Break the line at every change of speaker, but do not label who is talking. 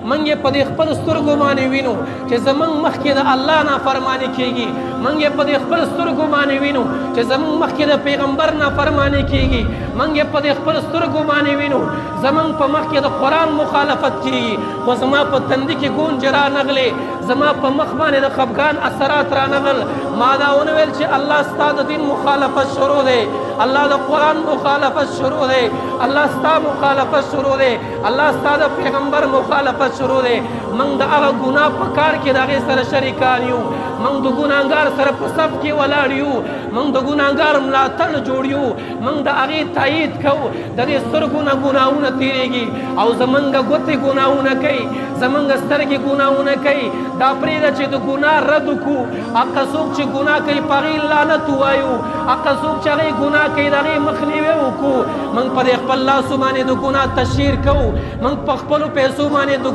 موږ یې په دې خپلو سترګو باندې وینو چې زمونږ مخکې د الله نافرماني کېږي. موږ یې په دې خپلو سترګو باندې وینو چې زمونږ مخکې د پیغمبر نافرماني کېږي. موږ یې په دې خپلو سترګو باندې وینو زمونږ په مخکې د قرآن مخالفت کېږي، خو زما په تندي کې ګونجې رانغلې، زما په مخ باندې د خفګان اثرات رانغل. ما دا ونه ویل چې الله ستا د دین مخالفت شروع دی، الله د قرآن مخالفت شروع دی، الله ستا مخالفت شروع دی، الله ستا د پیغمبر مخالفت شروع دی. موږ د هغه ګناه په کار کې د هغې سره شریکان یو، موږ د ګناهګار سره په صف کې ولاړ یو، موږ د ګناهګار ملاتړ جوړ یو، موږ د هغې تایید کوو. د دې سترګو نه ګناهونه تېرېږي او زمونږ ګوتې ګناهونه کوي، زمونږ سترګې ګناهونه کوي. دا پرېږده چې د ګناه رد وکړو. هغه څوک چې ګناه کوي په هغې لعنت ووایو، هغه څوک چې هغې ګناه کوي د هغې مخنیوی وکړو. موږ په دې خپل لاسو باندې د ګناه تشهیر کوو، موږ په خپلو پیسو باندې د